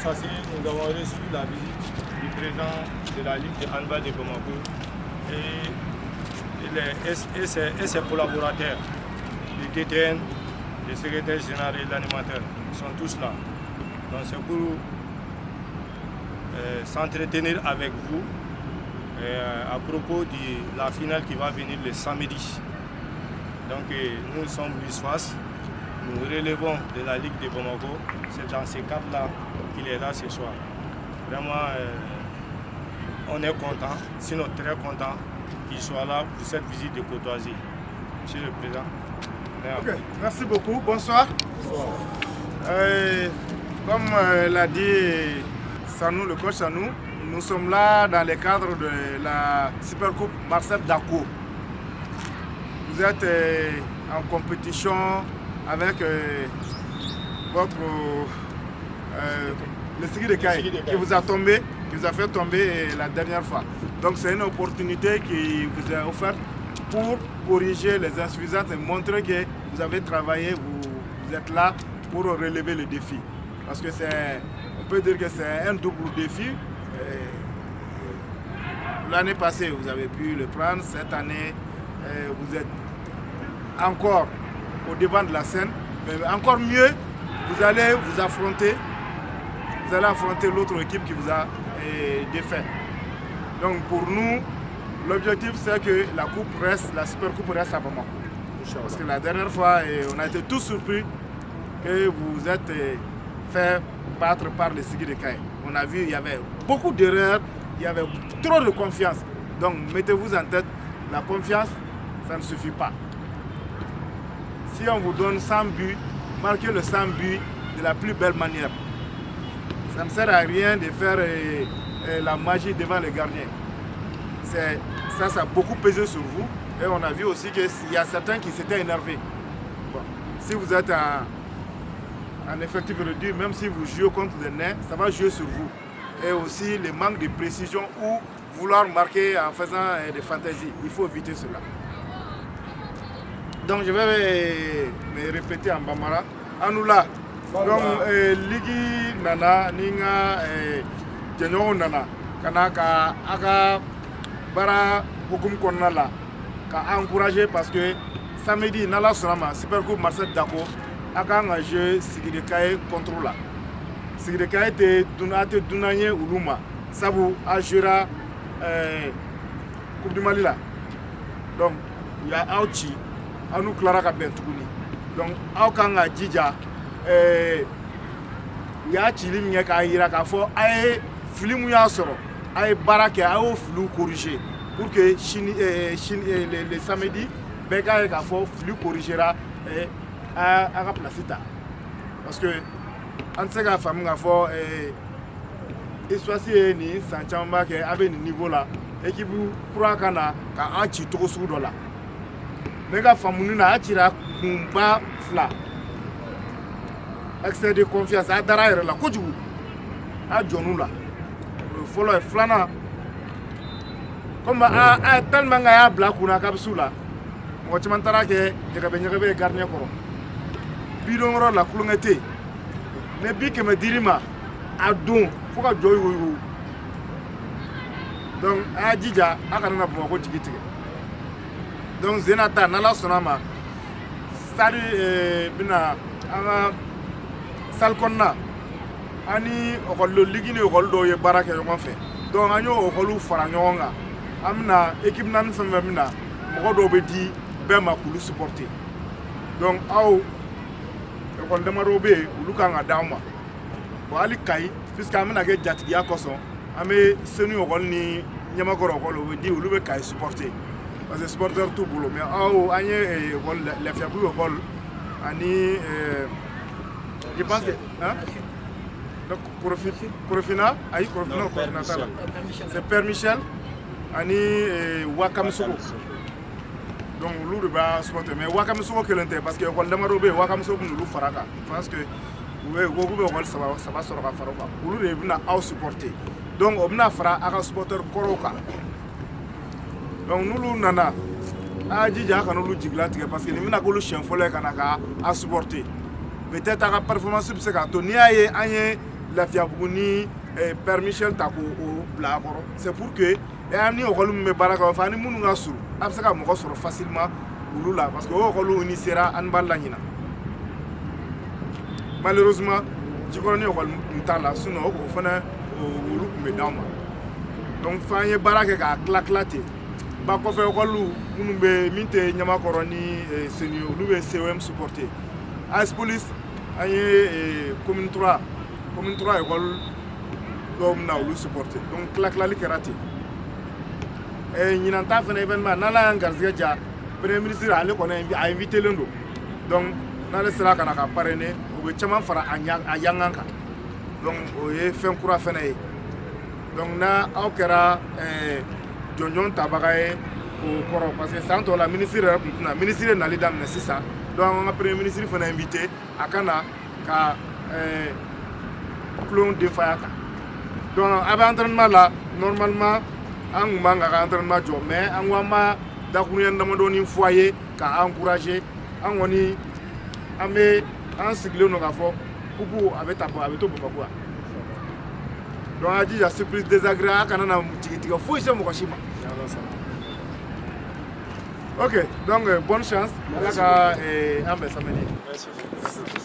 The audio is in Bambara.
Nous avons reçu la visite du président de la Ligue de handball de Bamako et ses collaborateurs, le DTN, le secrétaire général et l'animateur. Ils sont tous là. Donc c'est pour s'entretenir avec vous à propos de la finale qui va venir le samedi. Donc nous sommes l'USFAS, nous relevons de la Ligue de Bamako. C'est dans ce cadre-là qu'il est là ce soir. Vraiment, on est content, sinon très content qu'il soit là pour cette visite de courtoisie. Monsieur le Président. Ok, merci beaucoup. Bonsoir. Bonsoir. Comme l'a dit Sanou, le coach Sanou, nous sommes là dans le cadre de la Supercoupe Marcel Daco. Vous êtes en compétition avec votre le Sigui de Kayes qui vous a tombé, qui vous a fait tomber la dernière fois. Donc c'est une opportunité qui vous est offerte pour corriger les insuffisances et montrer que vous avez travaillé, vous êtes là pour relever le défi. Parce que c'est, on peut dire que c'est un double défi. L'année passée, vous avez pu le prendre. Cette année, vous êtes encore au devant de la scène. Mais encore mieux, vous allez vous affronter. Vous allez affronter l'autre équipe qui vous a défait. Donc pour nous, l'objectif, c'est que la coupe reste, la super coupe reste à Bamako. Parce que la dernière fois, on a été tous surpris que vous êtes fait battre par le Sigui de Kayes. On a vu, il y avait beaucoup d'erreurs, il y avait trop de confiance. Donc mettez-vous en tête, la confiance, ça ne suffit pas. Si on vous donne 100 buts, marquez le 100 buts de la plus belle manière. Ça ne sert à rien de faire la magie devant les gardiens. Ça a beaucoup pesé sur vous. Et on a vu aussi qu'il y a certains qui s'étaient énervés. Bon. Si vous êtes en effectif réduit, même si vous jouez contre des nains, ça va jouer sur vous. Et aussi le manque de précision ou vouloir marquer en faisant des fantaisies. Il faut éviter cela. Donc je vais me répéter en bambara. Aw ni wula. Donc ligue nana ni n ka jɛɲɔgɔnw nana ka na ka a ka baara hukumu kɔnɔna la ka encourager, parce que samedi, n'Ala sɔnna ma, Super Coupe Marcel Dako, a kan ka jouer Sigui de Kayes contre la. Sigui de Kayes tɛ dunan, a tɛ dunan ye olu ma, sabu a jouera Coupe du Mali la. Donc u y'aw ci, aw n'u tilara ka bɛn tuguni. Donc aw kan ka jija, u y'a cili min kɛ k'a yira k'a fɔ a ye fili mun y'a sɔrɔ, a ye baara kɛ, a y'o filiw corriger pour que sini, sini le samedi, bɛɛ k'a ye k'a fɔ fili corrigera, a ka place ta. Parce que an tɛ se k'a faamu k'a fɔ USFAS ye nin san camanba kɛ, a bɛ nin niveau la, équipe kura ka na ka an ci cogo sugu dɔ la. Ne ka faamuni na, a cira kunba fila: excès de confiance, a dara a yɛrɛ la kojugu, a jɔn'u la, o ye fɔlɔ ye. Filanan, komi a tellement que a y'a bila kunna k'a bɛ s'u la, mɔgɔ caman taara kɛ ɲɛgɛbɛ ɲɛgɛbɛ ye gardien kɔrɔ bidon yɔrɔ la, kulonkɛ tɛ yen. Ni bi 100 dir'i ma, a don fo ka jɔ yugu. Donc a y'a jija a kana na Bamakɔ jigi tigɛ. Donc zena ta, n'Ala sɔnna ma, stade bɛna an ka salle kɔnɔna, an ni ekɔli ligue ni ekɔli dɔw ye baara kɛ ɲɔgɔn fɛ. Donc an y'o ekɔliw fara ɲɔgɔn kan. An bɛna équipe naani fɛn fɛn bɛna, mɔgɔ dɔw bɛ di bɛɛ ma k'olu supporter. Donc aw ekɔli damadɔw bɛ yen, olu kan ka d'aw ma. Bon, hali Kayi, puisque an bɛna kɛ jatigiya kosɔn, an bɛ Senu ekɔli ni Ɲamakɔrɔ ekɔli, o bɛ di, olu bɛ Kayi supporter parce que supporter t'u bolo. Mais aw, an ye ekɔli Lafiyabugu ekɔli ani je pense que, hein, donc Korofina, ayi, Korofina, Korofina t'a la, c'est Père Michel ani Wakamisogo. Donc olu de b'a supporter. Mais Wakamisogo kelen tɛ, parce que ekɔli damadɔ bɛ yen, Wakamisogo bɛ n'olu fara kan. Je pense que u bɛ ko k'u bɛ ekɔli saba saba sɔrɔ ka fara o kan, olu de bɛna aw supporter. Donc o bɛna fara a ka supporter kɔrɔw kan. Donc n'olu nana, a y'a jija a kana olu jigila tigɛ, parce que nin bɛna k'olu siɲɛ fɔlɔ ye ka na ka a supporter. Peut-être a ka performance bɛ se k'a to n'i y'a ye an ye Lafiyabugu ni Père Michel ta k'o bila a kɔrɔ. C'est pour que an ni école min bɛ baara kɛ fɛ, ani minnu ka surun, a bɛ se ka mɔgɔ sɔrɔ facilement olu la, parce que o école ni sera handball la ɲinan. Malheureusement, Jikɔrɔni école tun t'a la, sinon o fana olu tun bɛ d'anw ma. Donc f'an ye baara kɛ k'a tila tila ten. Ba kɔfɛ, école minnu bɛ min tɛ Ɲamakɔrɔ ni Senu ye, olu bɛ COM supporter. AS Police, an ye commune 3, commune 3 école dɔw bɛna olu supporter. Donc tila tilali kɛra ten. Ɲinan ta fana événement, n'Ala y'an garisɛgɛ diya, premier ministre ale kɔni a invité len don. Donc n'ale sera ka na ka parrainer, o bɛ caman fara a a yangan kan. Donc o ye fɛn kura fana ye. Donc n'a aw kɛra jɔnjɔn tabaga ye o kɔrɔ, parce que san tɔw la ministre yɛrɛ tun tɛna. Ministre ye nali daminɛ sisan. Donc an ka premier ministre fana invité a ka na ka tulon denfaya ta. Donc a bɛ entraînement la, normalement an kun man ka ka entraînement jɔ, mais an ko an b'a dakuruɲɛ damadɔni fɔ a ye ka encourager. An kɔni an bɛ an sigilen don k'a fɔ coupe a bɛ ta, a bɛ to Bamakɔ yan. Donc a jija, surprise désagréable a kana na jigitigɛ foyi se mɔgɔ si ma. Ok, donc bonne chance. Ala ka an bɛn samedi. Merci.